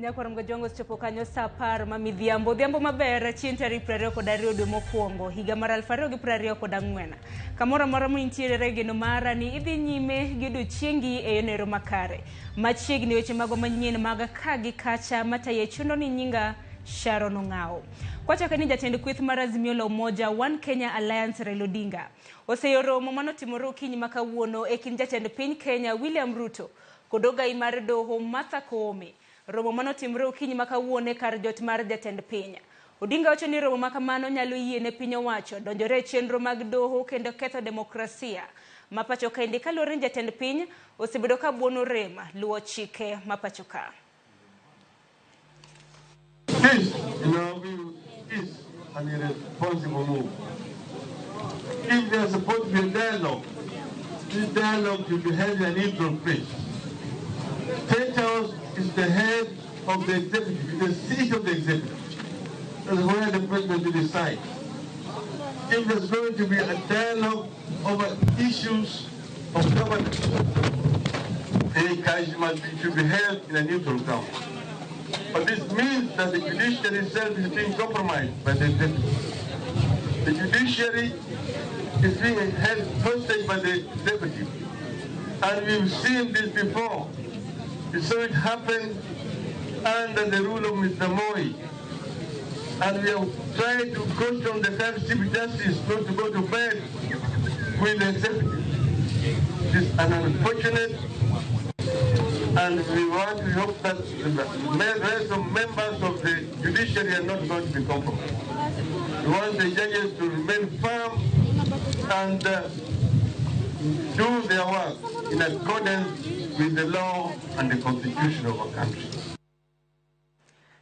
Nyakwar Mgajwango osechopo kanyo saa 10 ma midhiambo. Odhiambo maber chieng' tarik 22 dwe mokwongo higa mar 2024. Kamoro amora mintiere geno mara ni idhi nyime gi odiochiengi e yono ero makare. Machiegni weche magwa manyien mag ka gi kacha matayo e chenro ni nyinga Sharon Ong'awo. Kwachake ni jatend kweth mar Azimio la Umoja One Kenya Alliance Raila Odinga oseyo romo manotimore okinyi ma kawuono e kind jatend piny Kenya William Ruto kod ogai mar doho Martha Koome. Romo manotimore okinyi ma kawuono e kar jot mar jatend piny. Odinga wacho ni romo ma kamano nyalo yie ne piny owacho donjore e chenro mag doho kendo ketho demokrasia ma pacho kaendi kaluwore ni jatend piny osebedo ka buono rem luwo chike ma pacho ka. This, in our view, is an irresponsible move. If there's supposed to be a dialogue, this dialogue should be held in a neutral place. State House is the head of the executive, the seat of the executive. That's where the president will decide. If there's going to be a dialogue over issues of governance, it should be held in a neutral ground. But this means that the judiciary itself is being compromised by the executive. The judiciary is being held hostage by the executive. And we've seen this before. We saw it happen under the rule of Mr. Moi. And we have tried to caution the first Chief Justice not to go to bed with the executive. It is an unfortunate, and we want to hope that the rest of members of the judiciary are not going to be compromised. We want the judges to remain firm and do their work in accordance with the law and the constitution of our country.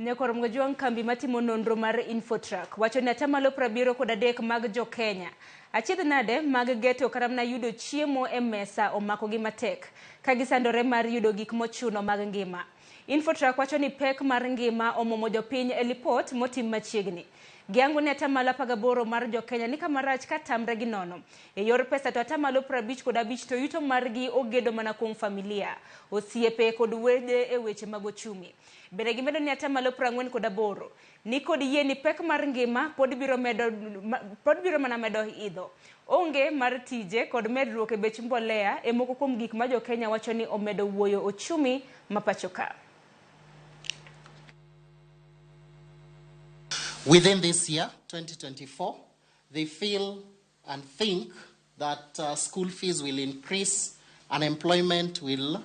Nyakwar Mgajwang' kambi matimo nonro mar Infotrack wacho ni atamalo 73 mag jo Kenya achiedh nade mag geto kata mana yudo chiemo e mesa omakogi matek ka gisandore mar yudo gik mochuno mag ngima. Infotrack wacho ni pek mar ngima omuomo jopiny e lipot motim machiegni. Giyango ni atamalo 18 mar jo Kenya ni kama rach ka tamre gi nono. E yor pesa to atamalo 55 to yuto margi ogedo mana kuom familia, osiepe kod wede e weche mag ochumi. Bende gimedo ni atamalo 48 ni kod yie ni pek mar ngima pod biro medo pod biro mana medo idho. Onge mar tije kod medruok e bech mbolea e moko kuom gik ma jo Kenya wacho ni omedo wuoyo ochumi ma pacho ka. Within this year, 2024, they feel and think that school fees will increase, unemployment will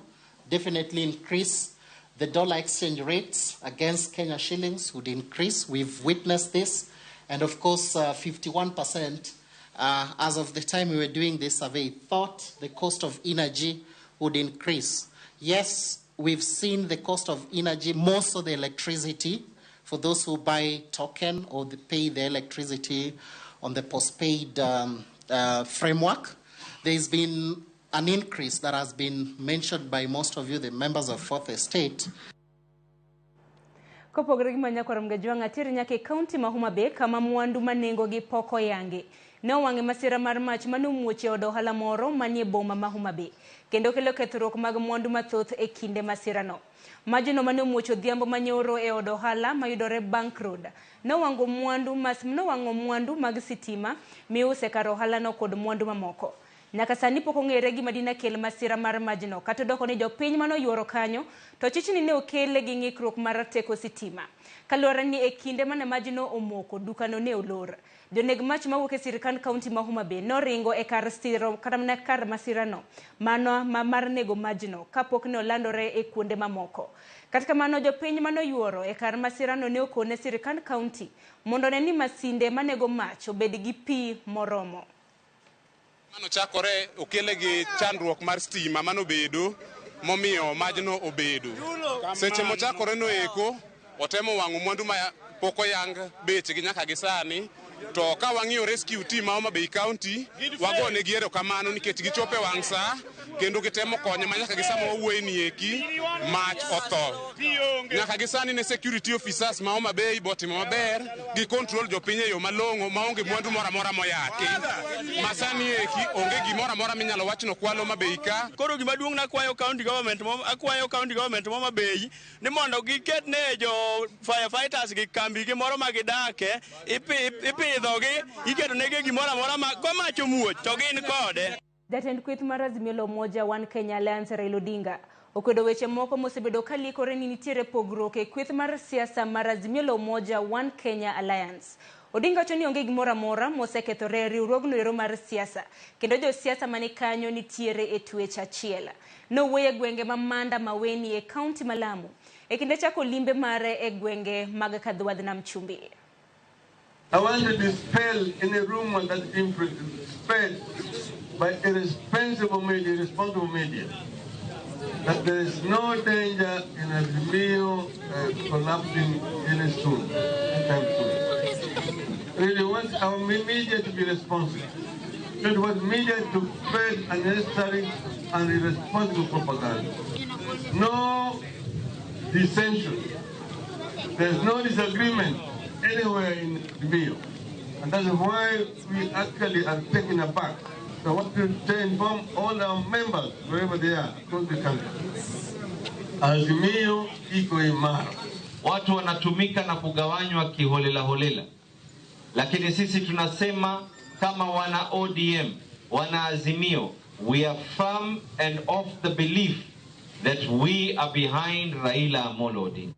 definitely increase, the dollar exchange rates against Kenya shillings would increase. We've witnessed this. And of course, 51%, as of the time we were doing this survey, thought the cost of energy would increase. Yes, we've seen the cost of energy, more so the electricity, for those who buy token or they pay the electricity on the postpaid framework. There's been an increase that has been mentioned by most of you, the members of Fourth Estate. Kopogore gi Manyakwar Mgajwang' atir nyaka e kaunti ma Homa Bay kama mwandu ma nengogi pok oyangi. Ne owang' e masira mar mach mane omuoch e od ohala moro manie boma ma Homa Bay kendo kelo kethruok mag mwandu mathoth e kinde masirano. Majno mane omuoch odhiambo manyoro e od ohala mayudore Bank Road nowang'o mwandu mas nowang'o mwandu mag sitima miuse kar ohalano kod mwandu mamoko. Nyaka sani pok ong'ere gima dina kel masira mar majno kata odoko ni jopiny mane oyuoro kanyo to chich ni ne okele gi ng'ikruok mar teko sitima. Kaluwore ni e kinde mane majno omoko, dukano ne olor. Joneg mach mawuok e sirkand kaunti ma Homa Bay noringo e kar siro kata mana kar masirano mano ma mar nego majno kapok ne olandore e kuonde mamoko. Kata kamano jopiny manoyuoro e kar masirano ne okone sirkand kaunti mondo one ni masinde manego mach obed gi pi moromo. Mano chakore okele gi chandruok mar stima manobedo momiyo majno obedo. Seche mochakore no eko, otemo wang'o mwandu ma pok oyang bechgi nyaka gi sani. To ka wang'iyo rescue team ma Homa Bay County, wagonegi erokamano nikech gichopo e wang' sa kendo gitemo konyo ma nyaka gi sama wawuoye ni eki mach otho. Nyaka gi sani ne security officers ma Homa Bay botimo maber gi control jopiny e yo malong'o maonge mwandu moro amora moyaki. Ma sani eki onge gimoro amora minyalo wach nokwal Homa Bay ka. Koro gima duong' nakwayo county government akwayo county government ma Homa Bay ni mondo giket ne jo firefighters gi kambi gi moro ma gidake, ipidhogi, iketo negi gimoro amora ma ka mach omuoch to gin kode. Jatend kweth mar Azimio la Umoja One Kenya Alliance Raila Odinga okwedo weche moko mosebedo kalikore ni nitiere pogruok e kweth mar siasa mar Azimio la Umoja One Kenya Alliance. Odinga wacho ni onge gimoro amora mosekethore e riwruogno ero mar siasa kendo josiasa mani kanyo nitiere e twech achiel. Nowuoyo e gwenge ma Manda Maweni e kaunti ma Lamu e kinde chako limbe mare e gwenge mag Kadhwadh Nam Chumbi. I want to dispel any rumor that is spread by irresponsible media, that there is no danger in Azimio collapsing any soon, anytime soon. Really want our media to be responsible. We want media to spread unnecessary and irresponsible propaganda. No dissension. There's no disagreement anywhere in Azimio. And that's why we actually are taken aback. So I want to inform all our members, wherever they are, across the country. Azimio iko imara. Watu wanatumika na kugawanywa kiholela holela. Lakini sisi tunasema kama wana ODM, wana Azimio, we are firm and of the belief that we are behind Raila Amolo Odinga.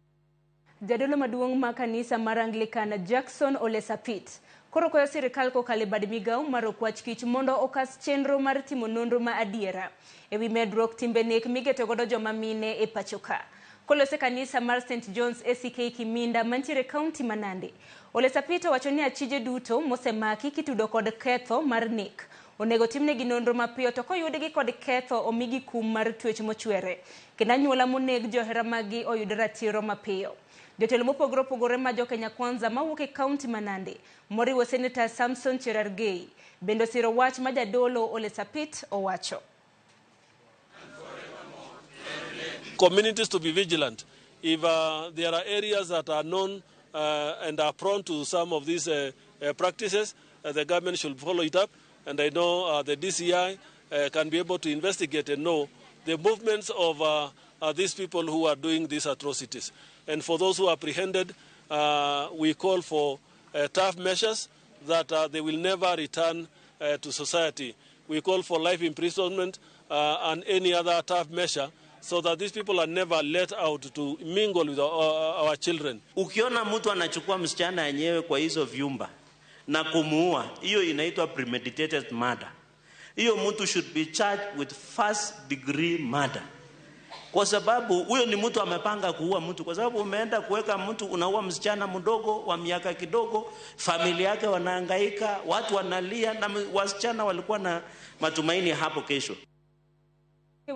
Jadolo maduong' ma kanisa mar Anglican Jackson Ole Sapit koro kwayo sirikal kokalo e bad migawo mar okwach kich mondo okas chenro mar timo nonro ma adiera ewi medruok timbe nek migeto godo joma mine e pacho ka. Kolose kanisa mar St John's ACK Kiminda mantiere kaunti ma Nandi, Ole Sapit owacho ni achije duto mosemaki kitudo kod ketho mar nek onego timnegi nonro mapiyo to koyudgi kod ketho omigi kum mar twech mochwere kendo anyuola moneg johera maggi oyud ratiro mapiyo. Jotelo mopogore opogore ma jo Kenya Kwanza mawuok e kaunti ma Nandi moriwo Senator Samson Cherargei bende osiro wach ma jadolo Ole Sapit owacho. Communities to be vigilant. If there are areas that are known and are prone to some of these practices, the government should follow it up. And I know the DCI can be able to investigate and know the movements of these people who are doing these atrocities. And for those who are apprehended, we call for tough measures that they will never return to society. We call for life imprisonment and any other tough measure so that these people are never let out to mingle with our children. Ukiona mtu anachukua msichana yenyewe kwa hizo vyumba na kumuua, hiyo inaitwa premeditated murder. Hiyo mtu should be charged with first degree murder. Kwa sababu huyo ni mtu amepanga kuua mtu, kwa sababu umeenda kuweka mtu, unaua msichana mdogo wa miaka kidogo, familia yake wanahangaika, watu wanalia, na wasichana walikuwa na matumaini hapo kesho.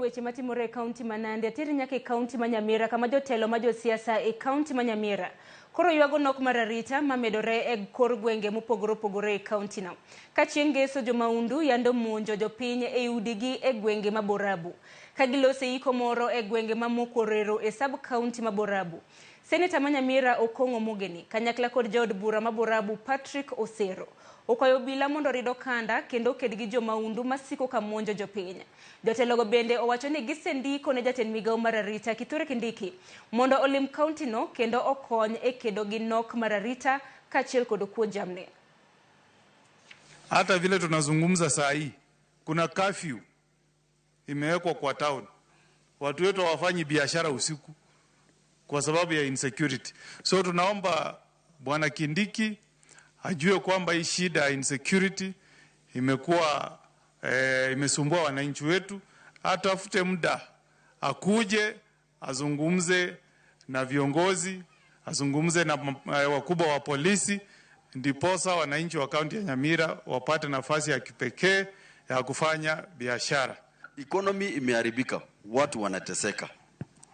Weche matimore e kaunti ma Nandi ateri nyaka e kaunti ma Nyamira kama jotelo ma josiasa e kaunti ma Nyamira koro ywago nok mar arita mamedore e kor gwenge mopogore opogore e kaunti no. Ka chieng' ngeso jomaundu yando monjo jopiny e udigi e gwenge ma Borabu ka gilose iko moro e gwenge ma Mokworero e sub kaunti ma Borabu. Seneta ma Nyamira Okong'o Mogeni kanyakla kod jaod bura ma Borabu Patrick Osero okwayo obila mondo orid okanda kendo oked gi jomaundu masiko ka monjo jopiny. Jotelogo bende owacho ni gisendiko ne jatend migawo mar arita Kithure Kindiki mondo olim kaunti no kendo okony e kedo gi nok mar arita kaachiel kod kuo jamni. Hata vile tunazungumza saa hii kuna curfew imewekwa kwa town. Watu wetu hawafanyi biashara usiku kwa sababu ya insecurity. So tunaomba Bwana Kindiki ajue kwamba hii shida ya insecurity imekuwa imesumbua wananchi wetu. Atafute muda akuje azungumze na viongozi, azungumze na wakubwa wa polisi, ndiposa wananchi wa kaunti ya Nyamira wapate nafasi ya kipekee ya kufanya biashara. Economy imeharibika, watu wanateseka.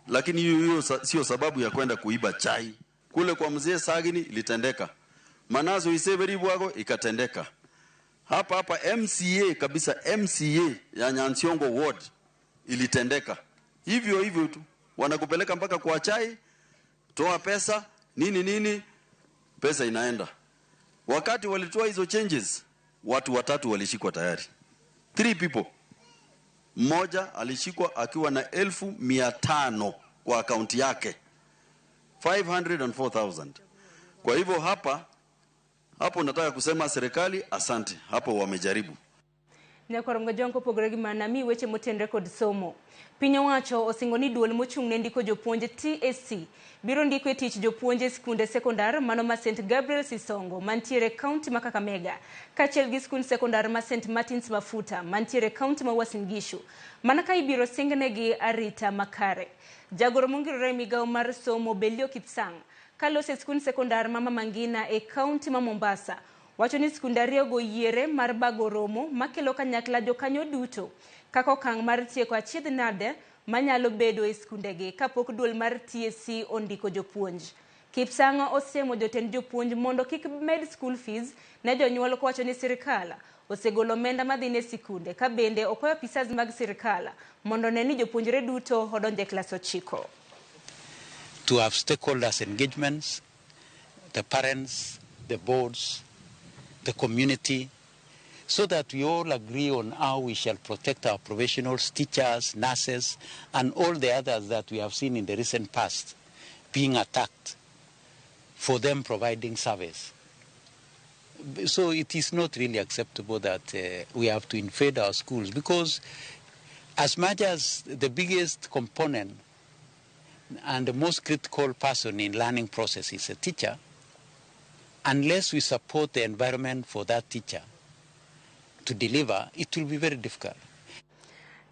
Lakini hiyo sio sababu ya kwenda kuiba chai. Kule kwa mzee Sagini ilitendeka. Manazo Iseberi Bwago ikatendeka. Hapa hapa MCA kabisa, MCA ya Nyansiongo Ward ilitendeka. Hivyo hivyo tu, wanakupeleka mpaka kwa chai, toa pesa, nini nini, pesa inaenda. Wakati walitoa hizo changes, watu watatu walishikwa tayari. Three people. Mmoja alishikwa akiwa na 500,000 kwa akaunti yake, 504,000. Kwa hivyo hapa hapo nataka kusema serikali asante, hapo wamejaribu. Nyakwar Jong kopogore gi mana mi weche motenre kod somo. Piny owacho osingo ni duol mochung' ne ndiko jopuonj TSC biro ndiko e tich jopuonj e skunde sekondar mano ma St Gabriel Sisongo mantiere kaunti ma Kakamega kaachiel gi skund sekondar ma St Martins Mafuta mantiere kaunti ma Uasin Gishu mana ka ibiro singnegi arita makare. Jagoro mongirore e migawo mar somo Belio Kipsang kaloso e skund sekondar ma Mama Ngina e kaunti ma Mombasa wacho ni skunde ariyogo yiere mar bago romo makelo kanyakla jokanyo duto kaka okang' mar tieko achiedh nade manyalo bedo e skundegi kapok duol mar TSC ondiko jopuonj. Kipsang osiemo jotend jopuonj mondo kik med school fees ne jonyuol kowacho ni sirikal osegolo omenda madhi ne sikunde ka bende okwayo apisas mag sirikal mondo one ni jopuonjre duto odonjo e klas 9. To have stakeholders engagements, the parents, the boards, the community, so that we all agree on how we shall protect our professionals, teachers, nurses, and all the others that we have seen in the recent past being attacked for them providing service. So it is not really acceptable that we have to invade our schools, because as much as the biggest component and the most critical person in learning process is a teacher, unless we support the environment for that teacher to deliver, it will be very difficult.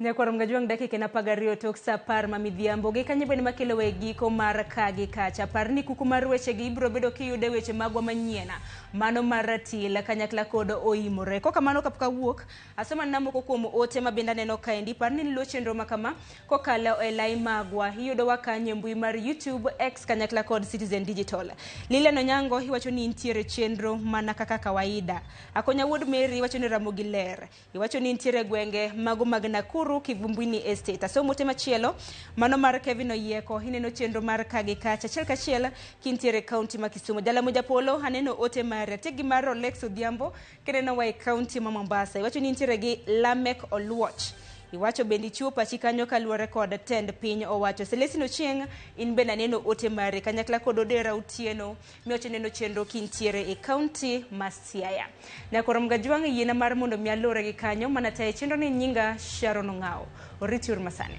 Nyakwar Mgajwang' dakika en 12 tok sa 10 ma midhiambo gi kanyo bende makelo e giko mar kagi kacha. Par ni kuku mar wechegi ibiro bedo kiyude weche magwa manyien mano mar ratil kanyakla kod oimore. Kokamano kapok awuok, asoma na moko kuom ote ma bende aneno kaendi. Par ni luwo chenro makama kokalo e lai magwa. Iyudowa kanye mbui mar YouTube, X kanyakla kod Citizen Digital. Lilian Onyango iwacho ni nitiere chenro mana kaka kawaida. Akonya Wuod Mary iwacho ni Ramogi ler. Iwacho ni nitiere gwenge mago mag Nakuru Kivumbwini Estate. Asomo ote machielo mano mar Kevin Oyieko ineno chenro mar kagi kacha achiel kachiel kintiere kaunti ma Kisumu. Jalamo Japolo aneno ote mare atiek gi mar Rolex Odhiambo kineno wa e kaunti ma Mombasa. Iwacho ni nitiere gi Lamek Oluoch. Iwacho bende ichiwo pachi kanyo kaluwore kod tend piny owacho. Celestine Ochieng in bende aneno ote mare kanyakla kod Odera Otieno miwacho neno chenro kintiere e kaunti ma Siaya. Nyakoro Mgajwang' yiena mar mondo mi alure gi kanyo mana tayo chenro ni nyinga Sharon Ong'awo. Oriti uru masani.